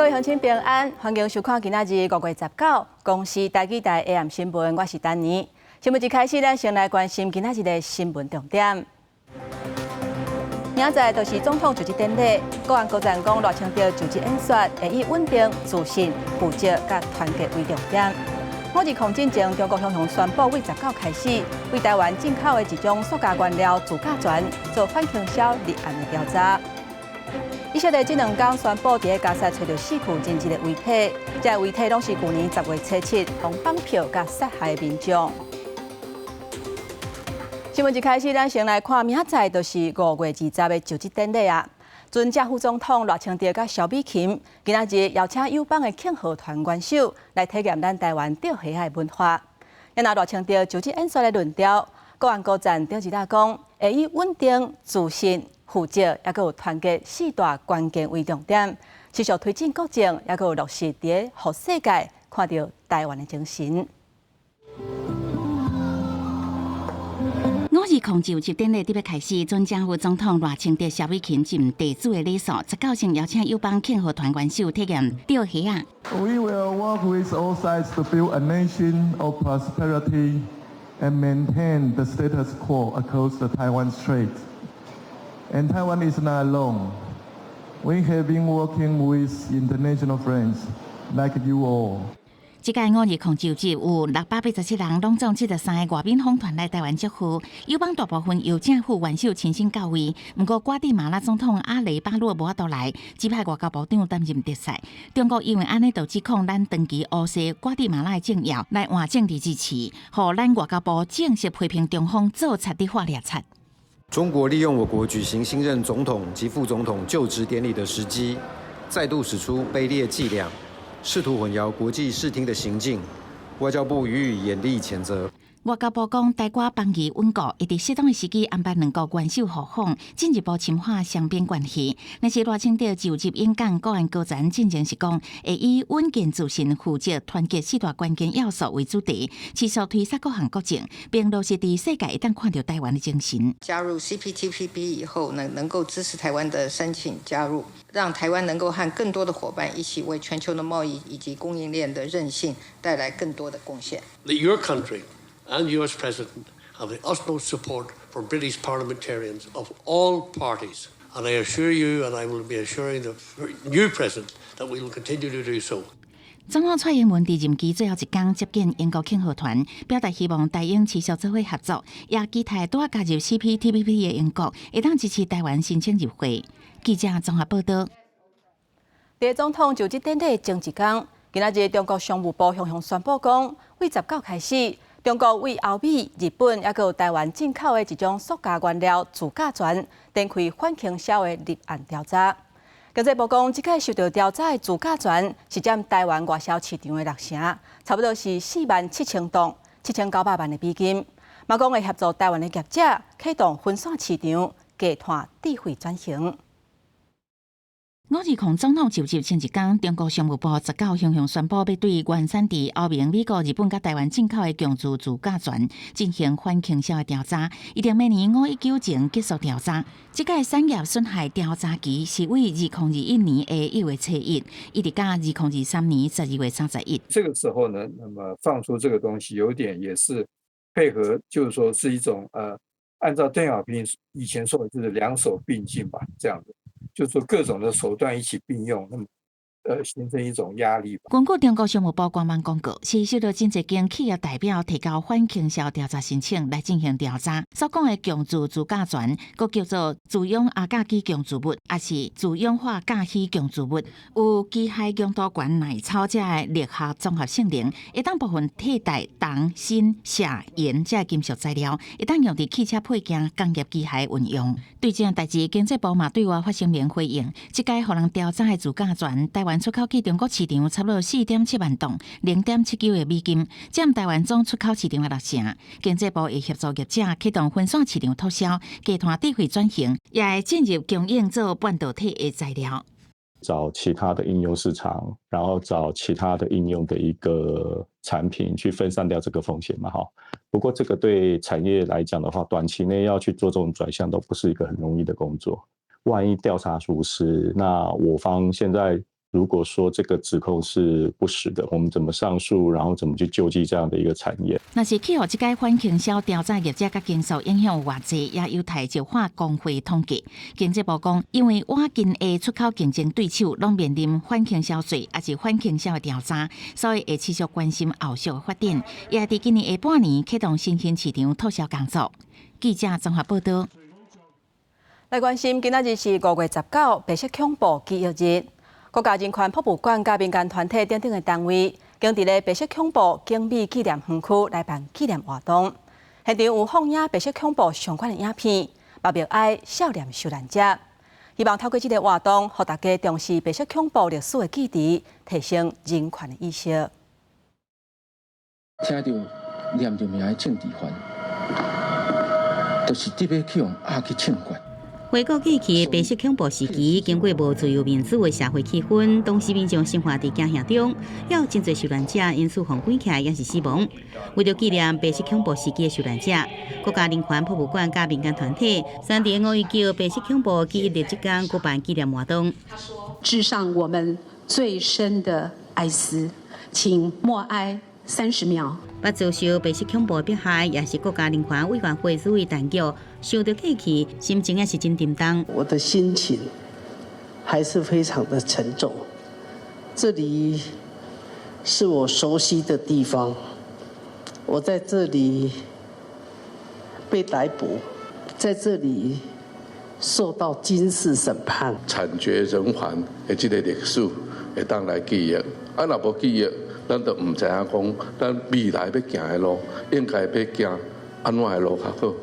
位鄉親平安，歡迎收看今仔日5月19公視台語台 AM 新聞，我是丹妮。新聞一開始，咱先來關心今仔日的新聞重點。明仔載就是總統就職典禮，國安高層講賴清德就職演說會以穩定、自信、負責佮團結為重點。520進前，中國雄雄宣布，對19開始，對台灣進口的一種塑膠原料自駕船做反傾銷立案的調查。以色列這兩工宣布，佇加薩揣著四具人質的遺體，這遺體攏是舊年10月初7予綁票佮殺害的民眾。新聞一開始，咱先來看明仔載就是5月20的就職典禮啊。前正副總統賴清德佮蕭美琴，今仔日邀請友邦的慶賀團元首來體驗咱台灣釣蝦仔的文化。啊若賴清德就職演說的論調，國安高層頂一日講，會以穩定、自信、負責，抑閣有團結四大關鍵為重點，持續推進國政，抑閣有落實佇咧予世界看著台灣的精神。520就職典禮特別開始，前正副總統賴清德、蕭美琴盡地主的禮數，19先邀請友邦慶賀團元首體驗釣蝦仔。 We will work with all sides to build a nation of prosperity and maintain the status quo across the Taiwan Strait. And Taiwan is not alone. We have been working with international friends like you all. 這屆520就職有687人，攏總73個外賓訪團來台灣祝賀。友邦大部分由正副元首親身到位，毋過瓜地馬拉總統阿雷巴洛無法度來，指派外交部長擔任特使。中國因為按呢就指控咱長期烏勢瓜地馬拉的政要來換政治支持，予咱外交部正式批評中方做賊佇畫掠賊。中國利用我國舉行新任總統及副總統就職典禮的時機，再度使出卑劣伎倆，試圖混淆國際視聽的行徑，外交部予以嚴厲譴責。外交部講，台瓜邦誼穩固，會佇適當的時機安排兩國元首互訪，進一步深化雙邊關係。但是賴清德就職演講，國安高層進前是講，會以穩健、自信、負責、團結四大關鍵要素為主題，持續推捒各項國政，並落實佇世界會當看著台灣的精神。加入 CPTPP 以後呢，能夠支持台灣的申請加入，讓台灣能夠和更多的夥伴一起為全球的貿易以及供應鏈的韌性帶來更多的貢獻。 Your country and you as president have the utmost support from British parliamentarians of all parties. And I assure you, and I will be assuring the new president, that we will continue to do so. 總統蔡英文佇任期最後一工接見英國慶賀團，表達希望台英持續做伙合作，也期待拄仔加入 CPTPP 的英國會當支持台灣申請入會。記者綜合報道。佇總統就職典禮前一工，今仔日中國商務部雄雄宣布講，對19開始，中國對歐美、日本抑閣有台灣進口的一種塑膠原料自駕船，展開反傾銷的立案調查。經濟部講，這屆受著調查的自駕船是佔台灣外銷市場的六成，差不多是4萬7千噸，7900萬的美金。嘛講會協助台灣的業者啟動分散市場，低碳智慧轉型。520總統就職前一工，中國商務部19雄雄宣布，欲對原產地歐盟、美國、日本佮台灣進口的強制自駕船進行反傾銷的調查，預定明年5/19前結束調查。這屆產業損害調查期是對2021年的1月初1，一直到2023年12月31。這個時候呢，那麼放出這個東西，有點也是配合，就是說是一種按照鄧小平以前說的，就是兩手並進吧，這樣子。就是說各種的手段一起並用，那麼形成一種壓力。根據中國商務部官網公告，是收到真濟間企業代表提交反傾銷調查申請來進行調查。所講的強制自駕船，閣叫做自氧阿鉀基共聚物，抑是自氧化鉀烯共聚物，有機械強度懸耐操這个力學綜合性能，會當部分替代銅、鋅、錫、銀這个金屬材料，會當用佇汽車配件、工業機械運用。對這項代誌，經濟部嘛對外發聲明回應，這屆予人調查的自駕船，台灣出口去中國市場差不多4.7萬噸，0.79億美金，佔台灣總出口市場的六成。經濟部會協助業者啟動分散市場拓銷，低碳智慧轉型，也會進入供應做半導體的材料。找其他的應用市場，然後找其他的應用的一個產品去分散掉這個風險嘛，哈。不過這個對產業來講的話，短期內要去做這種轉向都不是一個很容易的工作。萬一調查屬實，那我方現在如果說這個指控是不實的，我們怎麼上訴，然後怎麼去救濟這樣的一個產業？若是去予這屆反傾銷調查業者佮經受影響有偌濟，也有待石化公會統計。經濟部講，因為瓦近的出口競爭對手攏面臨反傾銷稅，抑是反傾銷的調查，所以會持續關心後續的發展。也佇今年下半年啟動新興市場拓銷工作。記者綜合報道。來關心，今仔日是5月19，白色恐怖記憶日。國家人權博物館佮民間團體等等的單位，經佇咧白色恐怖景美紀念園區來辦紀念活動。現場有放映白色恐怖相關的影片，嘛默哀少年受難者。希望透過這個活動，予大家重視白色恐怖歷史的記憶，提升人權的意識。聽著念著名的政治犯，就是得欲去予押去槍決。回顧過去白色恐怖時期，經過無自由民主的社會氣氛，當時民眾生活佇驚嚇中，也有真濟受難者因此予關起來，抑是死亡。為著紀念白色恐怖時期的受難者，國家人權博物館佮民間團體，選佇5.19白色恐怖記憶日這工舉辦紀念活動。致上我們最深的哀思，請默哀30秒。捌遭受白色恐怖迫害，也是國家人權委員會主委陳菊，想著過去，心情也是真沉重。我的心情還是非常的沉重。這裡是我熟悉的地方，我在這裡被逮捕，在這裡受到軍事審判。慘絕人寰的這個歷史會當來記憶，啊，若無記憶，咱就毋知影講，咱未來欲行的路，應該欲行按怎的路較好。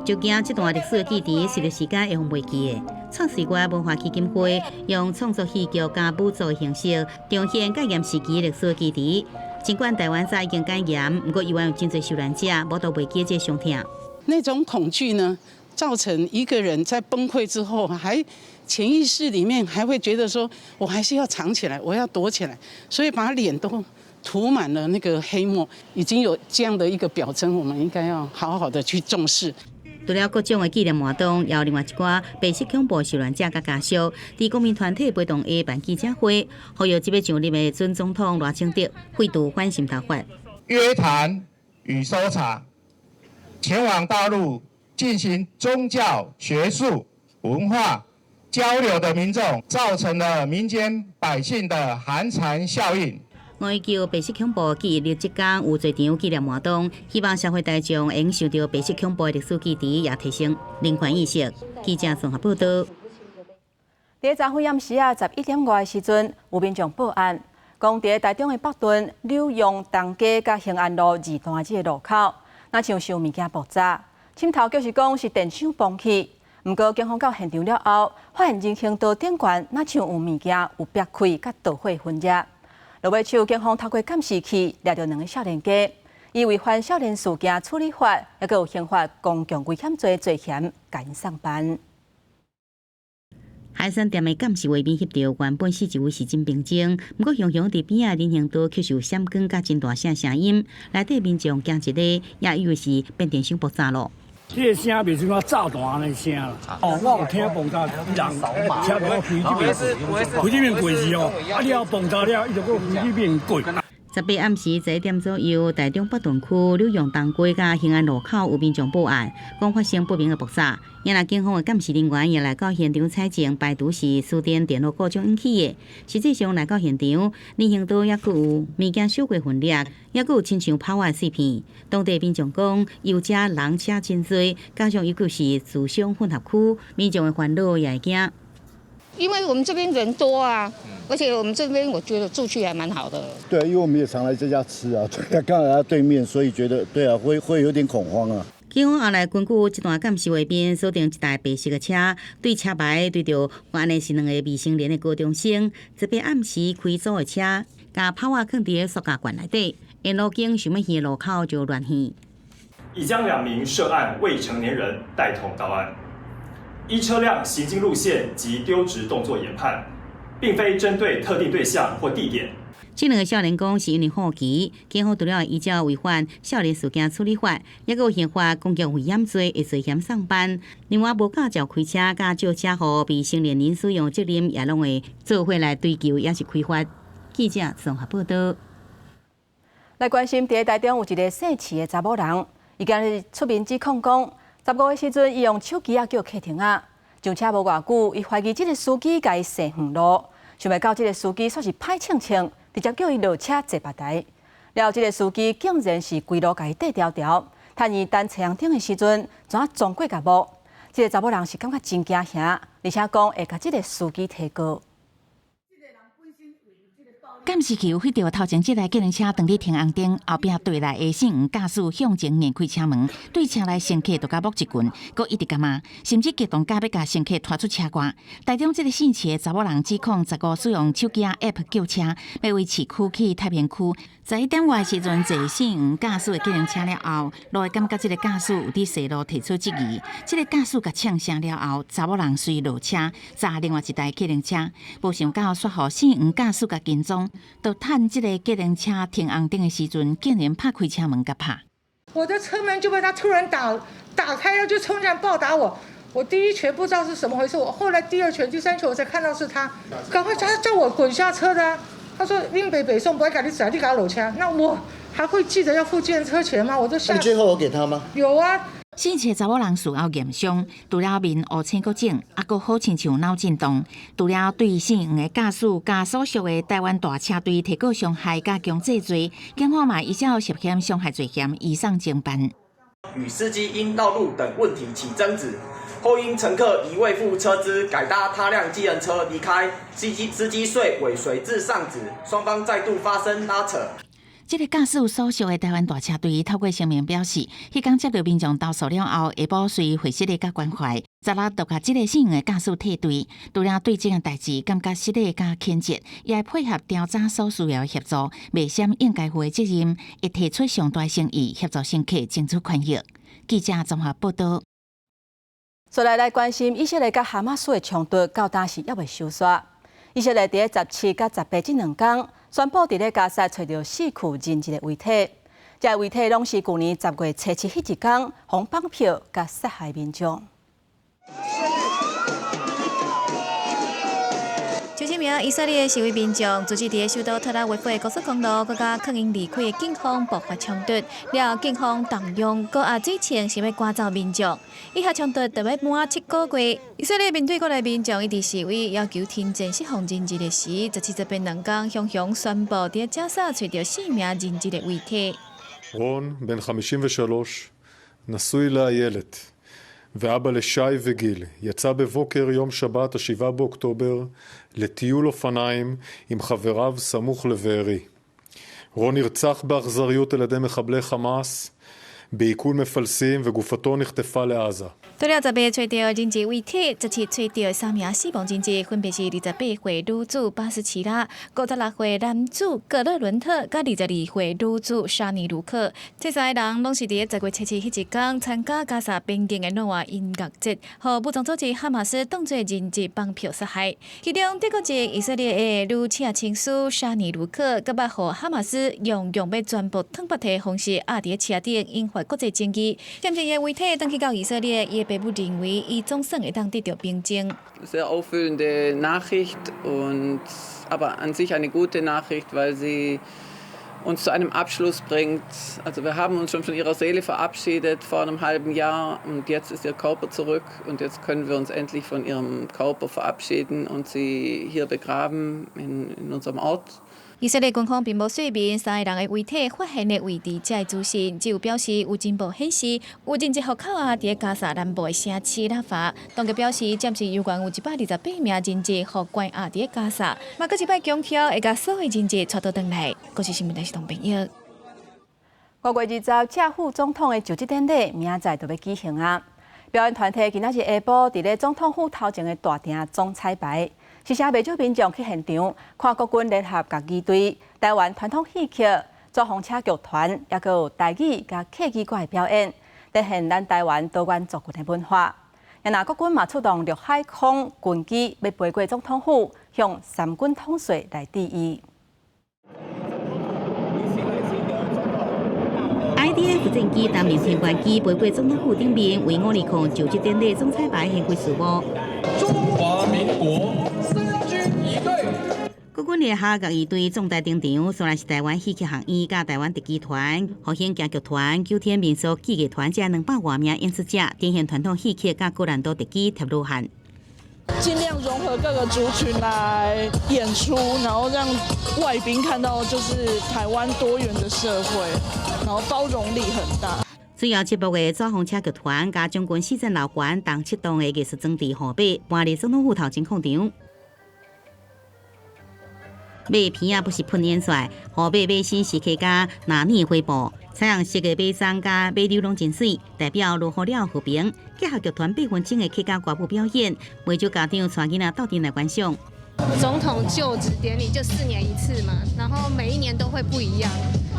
就驚這段歷史的記憶，隨著時間會予忘記的。創歲月文化基金會用創作戲劇佮舞蹈的形式，重現戒嚴時期歷史的記憶。儘管台灣早已經解嚴，毋過猶原有真濟受難者無法度忘記這個傷痛。那種恐懼呢，造成一個人在崩潰之後，還潛意識裡面還會覺得說，我還是要藏起來，我要躲起來，所以把臉都塗滿了那個黑墨，已經有這樣的一個表徵，我們應該要好好的去重視。除了各種的紀念活動，也有另外一寡白色恐怖受難者佮家屬，佇公民團體陪同下辦記者會，呼籲這欲上任的準總統賴清德廢除反滲透法。約談與搜查，前往大陸進行宗教、學術、文化交流的民眾，造成了民間百姓的寒蟬效應。5.19白色恐怖記憶日這工有濟場紀念活動，希望社會大眾會用想著白色恐怖的歷史記憶，也提升人權意識。記者綜合報道。佇昨昏暗時仔11點外的時陣，有民眾報案，講佇台中的北屯柳陽東街佮興安路二段這个路口，若像是有物件爆炸，深頭就是講是電箱崩去。毋過警方到現場了後，發現人行道頂懸若像有物件有煏開佮著火焚熱。落尾手，警方透過監視器掠著兩个少年家，以違反少年事件處理法，抑閣有刑法公共危險罪罪嫌，共𪜶送辦。海產店的監視畫面翕著，原本四周圍是真平靜，毋過雄雄佇邊仔人行道卻是有閃光佮真大聲聲音，內底民眾驚一个，也以為是變電箱爆炸囉。這个聲袂像炸彈按呢聲啦。哦，我有聽爆炸，人車佇飛這邊，飛這邊過去哦，啊了爆炸了，伊就閣飛這邊過。 18暗時11點左右，台中北屯區柳陽東街佮興安路口有民眾報案，講發生不明的爆炸。因來警方的鑑識人員也來到現場採證，排除是市電電路故障引起的。實際上來到現場，人行道猶閣有物件燒過痕跡，猶閣有親像炮仔碎片。當地民眾講，油遮人車真濟，加上又閣是住商混合區，民眾的煩惱也會驚。因為我們這邊人多啊，而且我們這邊我覺得住去還蠻好的。對，因為我們也常來這家吃啊，對，剛好在對面，所以覺得對啊，會有點恐慌啊。警方後來根據這段監視畫面，鎖定一台白色的車，對車牌對著原來是兩个未成年的高中生，18暗時開走的車，共炮仔囥佇塑膠罐內底，沿路經想欲遠的路口就亂去。已將兩名涉案未成年人帶統到案。依車輛行經路線及丟擲動作研判，並非針對特定對象或地點。這兩个少年講是因為好奇，警方除了依照違反少年事件處理法，抑閣有刑法公共危險罪會涉嫌送辦。另外，無駕照開車佮借車予未成年人使用責任，也攏會做伙來追究，抑是開罰。記者綜合報道。來關心，佇台中有一个姓徐的查某人，伊今日出面指控講，15的時陣，伊用手機仔叫客廳仔上車無偌久，伊懷疑這个司機共伊踅遠路，想袂到這个司機煞是歹銃銃，直接叫伊落車坐別台。了後，這个司機竟然是規路共伊綴牢牢，趁伊等青紅燈的時陣，怎裝過共摸？這个查某人是感覺真驚嚇，而且講會共這个司機提告。監視器有翕著頭前這台計程車當佇停紅燈，後壁對來的姓黃駕駛向前硬開車門，對車內乘客就共摸一拳，閣一直共罵，甚至激動到欲共乘客拖出車外。台中這个姓徐的查某人指控，15使用手機 App 叫車，欲為市區去太平區。11點外時陣坐姓黃駕駛的計程車了後，路會感覺這个駕駛有佇踅路提出質疑。這个駕駛共嗆聲了後，查某人隨落車，搭另外一台計程車，無想到煞予姓黃駕駛共跟蹤。就趁這个計程車停紅燈的時陣，竟然拍開車門共拍。我的車門就被他突然打開了，就衝進來暴打我。我第一拳不知道是怎麼回事，我後來第二拳、第三拳我才看到是他，趕快叫叫我滾下車的。他說：“恁爸袂爽，無愛共你載，你共我落車。”那我還會記得要付計程車錢嗎？我都嚇。你最後有給他嗎？有啊。姓徐查某人事後驗傷，除了面烏青閣腫，猶閣好親像腦震盪。除了對姓黃的駕駛佮所屬的台灣大車隊提告傷害佮強制罪，警方嘛依照涉嫌傷害罪嫌移送偵辦。與司機因道路等問題起爭執，後因乘客疑未付車資，改搭他輛計程車離開，司機遂尾隨至上址，雙方再度發生拉扯。這个駕駛所屬的台灣大車隊透過聲明表示，彼工接到民眾投訴了後，下晡隨會失禮佮關懷，十六就共這个姓黃的駕駛退隊，除了對這件代誌感覺失禮佮譴責，也會配合調查所需要的協助，袂閃應該負的責任，會提出上大誠意協助乘客爭取權益。記者綜合報道。再來來關心以色列佮哈馬斯的衝突，到今是猶未收煞。以色列佇17佮18這兩工，宣布佇咧加薩揣著四具人質的遺體，這個遺體攏是舊年10月初7彼一工，予綁票佮殺害民眾。九名以色列示威民眾，阻止佇首都特拉維夫的高速公路，閣佮抗𪜶離開的警方爆發衝突，了後警方動用高壓水槍，想欲趕走民眾。以哈衝突著欲滿7個月，以色列面對國內民眾一直示威，要求停戰釋放人質的時，17、18兩工，雄雄宣布佇加薩揣著四名人質的遺體。 רון, בן 53, נשוי לאיילת ואבא לשי וגיל, יצא בבוקר יום שבת ה-7 באוקטובר לטיול אופניים עם חבריו סמוך לבארי. רון נרצח באכזריות על ידי מחבלי חמאס בעיכול מפלסים וגופתו נחטפה לעזה. 除了18揣著人質遺體，17揣著三名死亡人質，分別是28歲女子巴斯奇拉、56歲男子格勒倫特，佮22歲女子沙尼盧克。這三个人攏是佇10月初7彼一工參加加薩邊境的諾瓦音樂節，予武裝組織哈馬斯當做人質綁票殺害。其中德國籍以色列的女刺青師沙尼盧克，閣捌予哈馬斯用用欲全部褪腹的方式壓佇車頂，引發國際爭議。暫時伊的遺體轉去到以色列，伊的爸母認為，伊總算會當得著平靜。 Sehr aufwühlende Nachricht und aber an sich eine gute Nachricht, weil sie uns zu einem Abschluss bringt. Also wir haben uns schon von ihrer Seele verabschiedet vor einem halben Jahr und jetzt ist ihr Körper zurück und jetzt können wir uns endlich von ihrem Körper verabschieden und sie hier begraben in unserem Ort. 以色列軍方並無說明三个人的遺體發現的位置，這个資訊只有表示有情報顯示有人質予扣押佇加薩南部的城市拉法。當局表示，暫時猶原有128名人質予關押佇加薩，嘛閣一擺強調會共所有人質帶倒轉來。國際新聞台是董朋友。5月20正副總統的就職典禮，明仔載就欲舉行啊！表演團體今仔日下晡佇咧總統府頭前的大廳總彩排。時時袂少民眾去現場看國軍聯合樂儀隊、台灣傳統戲曲、紙風車劇團，抑閣有台語佮客語歌的表演，展現咱台灣多元族群的文化。若國軍嘛出動陸海空軍機，欲飛過總統府，向三軍統帥來致意。F 戰機擔任天關機，飛過總統府頂面，為520就職典禮總彩排掀開序幕。中華民國三軍儀隊。國軍聯合樂儀隊壯大登場，雖然是臺灣戲曲學院、佮臺灣特技團、復興京劇團、九天民俗技藝團這200外名演出者，展現傳統戲曲佮高難度特技疊羅漢。盡量融合各個族群來演出，然後讓外賓看到就是臺灣多元的社會，然後包容力很大。主要節目的紙風車劇團佮將軍四鎮老館同七棟的藝術裝置號碼搬入總統府頭前廣場。馬鼻仔不是噴煙出來，號碼馬身是客家拿捏灰布，彩虹色的馬鬃佮馬騮攏真媠，代表羅湖了和平。結合劇團8分鐘的客家歌舞表演，袂少家長帶囡仔鬥陣來觀賞。總統就職典禮就4年一次嘛，然後每一年都會不一樣，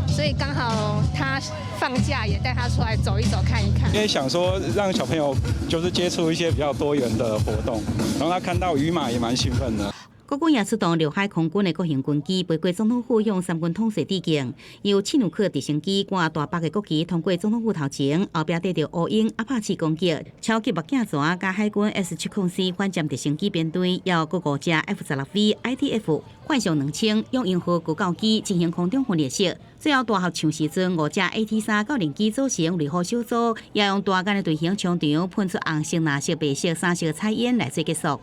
所以剛好他放假也帶他出來走一走看一看。因為想說讓小朋友就是接觸一些比較多元的活動，然後他看到魚馬也蠻興奮的。國軍也出動陸海空軍的各型軍機，飛過總統府向三軍統帥致敬。由契努克直升機掛大白的國旗通過總統府頭前，後壁綴著烏鷹阿帕契攻擊，超級目鏡蛇佮海軍 S-70C 反艦直升機編隊，還有閣5架 F-16V、ITF 幻象2000用鷹號高教機進行空中分列式。最後大合唱時陣，5架 AT-3 教練機組成雷虎小組，也用大間的隊形衝場，噴出紅色、藍色、白色三色彩煙來做結束。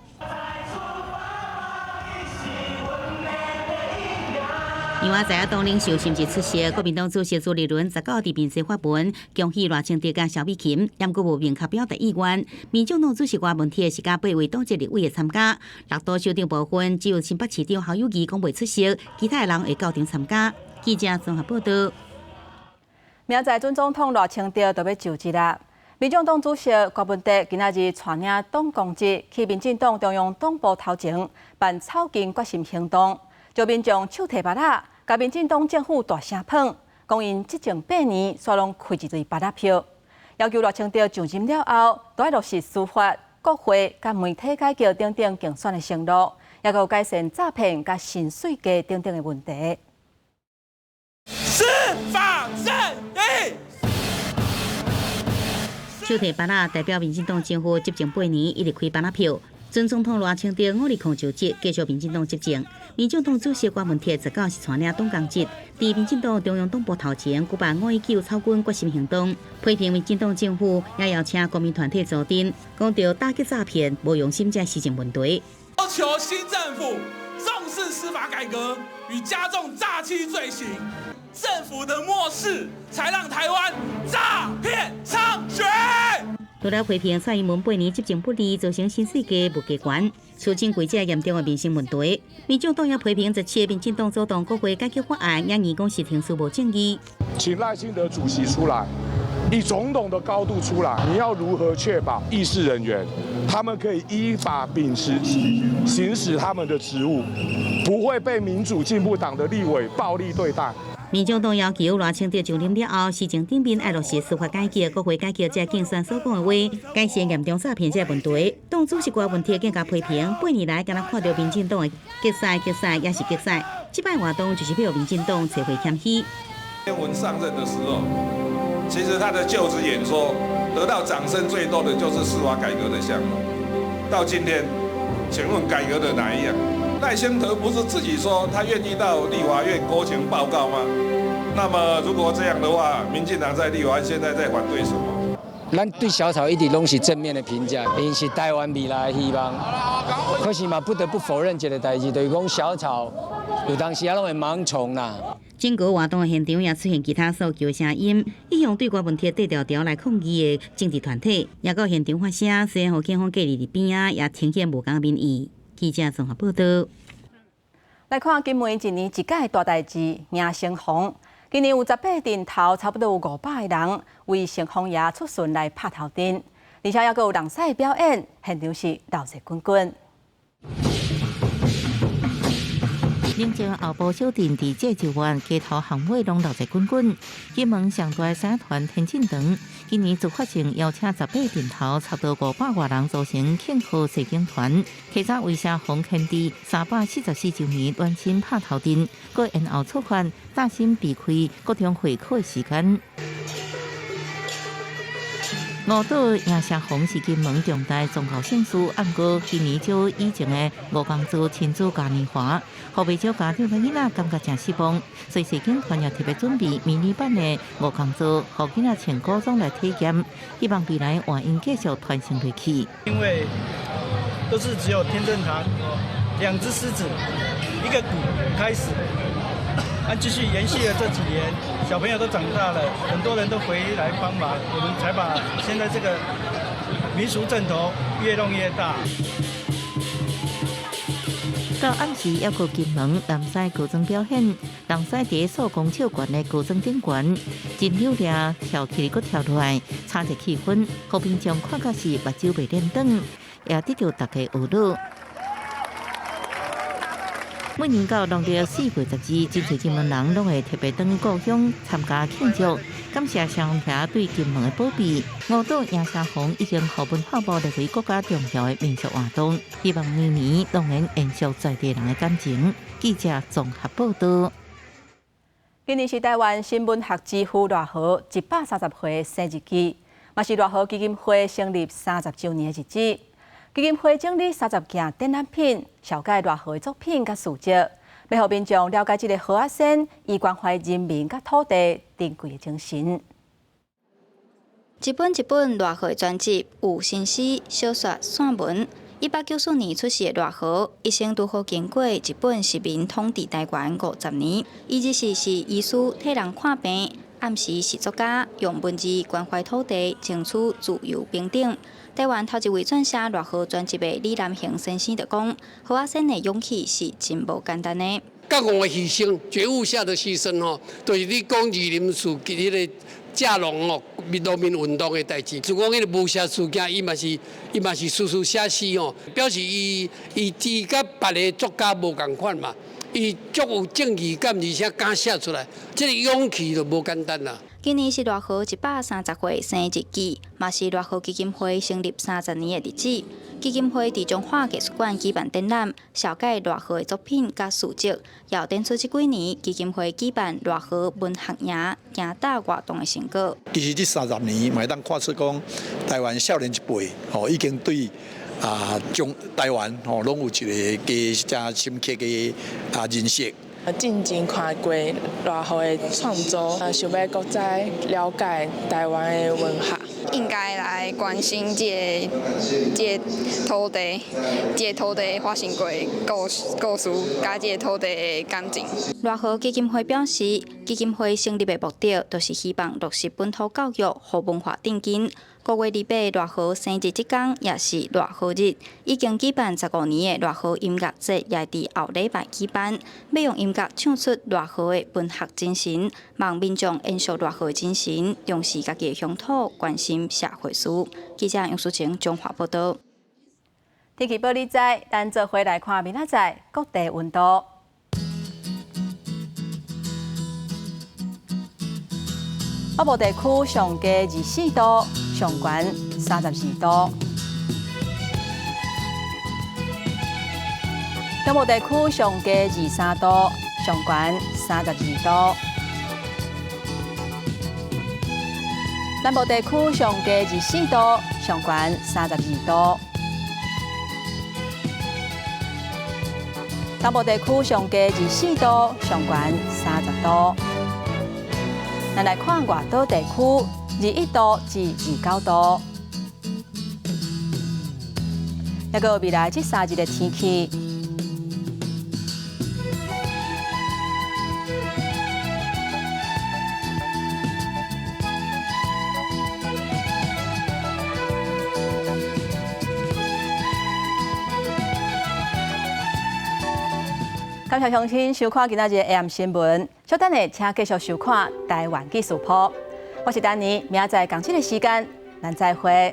另外，在野黨領袖甚至出席國民黨主席朱立倫19佇面書發文，恭喜賴清德佮蕭美琴，毋過無明確表達意願。民進黨主席柯文哲是佮8位黨籍立委會參加，六都首長部分只有新北市長侯友宜講袂出席，其他的人會到場參加。記者綜合報道。明仔載準總統賴清德就欲就職啦。民進黨主席柯文哲今仔日帶領黨公職去民進黨中央黨部頭前辦草根決心行動。就民眾手提菝仔，共民進黨政府大聲噴，講𪜶執政8年，煞攏開一堆菝仔票，要求賴清德上任了後，都愛落實司法、國會佮媒體改革等等競選的承諾，也閣有改善詐騙佮薪水低等等的問題。司法正義。手提菝仔代表民進黨政府執政8年，一直開菝仔票。準總統賴清德520就職，繼續民進黨執政。民進黨主席柯文哲19是帶領黨公職，佇民進黨中央黨部頭前舉辦519草根決心行動，批評民進黨政府，也邀請公民團體助陣，講著打擊詐騙、無良心這施政問題。要求新政府重視司法改革與加重詐欺罪行，政府的漠視才讓台灣詐騙猖獗。除了批評蔡英文8年執政不力，造成薪水低、物價懸，促進規則嚴重的民生問題。民進黨也批評17民進黨主動國會改革法案，也認講是程序無正義。請賴清德主席出來，以總統的高度出來，你要如何確保議事人員他們可以依法秉持行使他們的職務，不會被民主進步黨的立委暴力對待？民進黨要求賴清德就任了後，施政頂面愛落實司法改革、國會改革，這競選所講的話，改善嚴重詐騙這問題。黨主席柯文哲更加批評，8年來敢若看著民進黨的結賽、結賽，也是結賽。這擺活動就是欲民進黨找回謙虛。蔡英文上任的時候，其實他的就職演說得到掌聲最多的就是司法改革的項目。到今天，請問改革的哪一樣？賴清德不是自己說他願意到立法院國情報告嗎？那麼如果這樣的話，民進黨在立法院現在在反對什麼？咱對小草一直攏是正面的評價，𪜶是台灣未來的希望。可是嘛，不得不否認一個代誌，就是講小草有當時仔攏會盲從啦。整個活動的現場也出現其他訴求聲音，一向對柯文哲缀條條來抗議的政治團體，也到現場發聲，雖然予警方隔離佇邊仔，也呈現無仝民意。記者綜合報道。來看金門一年一屆大代誌迎城隍，今年有18陣頭，差不多有500個人為城隍爺出巡來拍頭陣，而且猶閣有人獅表演，現場是鬧熱滾滾。寧靜後埔小鎮佇這一晚街頭巷尾攏鬧熱滾滾。金門上大獅團天進堂今年自發性邀請18陣頭，差不多500外人組成慶賀攝影團，提早為城隍獻地344週年暖身拍頭陣，閣延後出發，擔心避開各種會考的時間。五島颺社皇是金門重大宗教盛事，毋過今年少以前的吳江做親子嘉年華，予袂少家長佮囡仔感覺誠失望。所以實踐團也特別準備迷你版的吳江做，予囡仔穿古裝來體驗，希望未來會用繼續傳承落去。因為都是只有天正堂兩隻獅子一個鼓開始，啊，繼續延續了這幾年，小朋友都長大了，很多人都回來幫忙，我們才把現在這個民俗陣頭越弄越大。到暗時，猶閣金門南獅高裝表演，南獅佇數公尺懸的高裝頂懸，真扭力跳起來閣跳落來，炒熱氣氛，予民眾看甲是目睭袂連轉，也得著大家學樂。每年到農曆4月12，真濟金門人攏會特別轉去故鄉參加慶祝，感謝社皇兄對金門的保庇。五島颺社皇已經予文化部列為國家重要的民俗活動，希望年年攏能延續在地人的感情。記者綜合報導。今年是台灣新文學之父賴和130歲生日期，嘛是賴和基金會成立30週年的日子。基金會整理30件展覽品，紹介賴和的作品佮事蹟，欲予民眾了解這个和仔仙伊關懷人民佮土地珍貴的精神。一本一本賴和專輯，有新詩、小說、散文。1894年出世的賴和，一生拄好經過日本殖民統治台灣50年。伊日時是醫師，替人看病；暗時是作家，用文字關懷土地，爭取自由平等。台灣頭一位撰寫賴和專輯的李南恆先生就講：和仔仙的勇氣是真無簡單的。覺悟的犧牲，覺悟下的犧牲吼，就是你講二林事件彼个蔗農哦，農民運動的代誌。就講彼个霧社事件，伊嘛是事事寫詩吼，表示伊伊佮別个作家無仝款嘛，伊足有正義感，而且敢寫出來，這个勇氣就無簡單啦。今年是賴和130歲生日期，嘛是賴和基金會成立30年的日子。基金會佇彰化藝術館舉辦展覽，紹介賴和的作品佮事蹟，也展出這幾年基金會舉辦賴和文學營行踏活動的成果。其實這30年，嘛會當看出講，台灣少年一輩吼已經對中台灣吼攏有一個加深刻的認識。進前看過賴和的創作，想欲閣再了解台灣的文學。應該來關心這個土地，這個土地發生過的故事，佮這個土地的感情。賴和基金會表示，基金會成立的目的，就是希望落實本土教育予文化奠基。5月28賴和生日這工，也是賴和日，已經舉辦15年的賴和音樂節，也佇後禮拜舉辦，欲用音樂唱出賴和的文學精神，望民眾延續賴和的精神，重視家己的鄉土，關心社會事。記者楊淑晴彰化報導。天氣報你知，咱做伙來看明仔載各地溫度。北部地區上低24度，上懸32度。中部地區上低23度，上懸32度。南部地區上低24度，上懸32度。東部地區上低24度，上懸30度。咱來看外島地區，21度至29度。抑閣未來這3日的天氣。感謝鄉親收看今仔日 AM 新聞，稍等下請繼續收看台灣紀事譜。我是丹妮，明仔載仝這个時間，咱再會。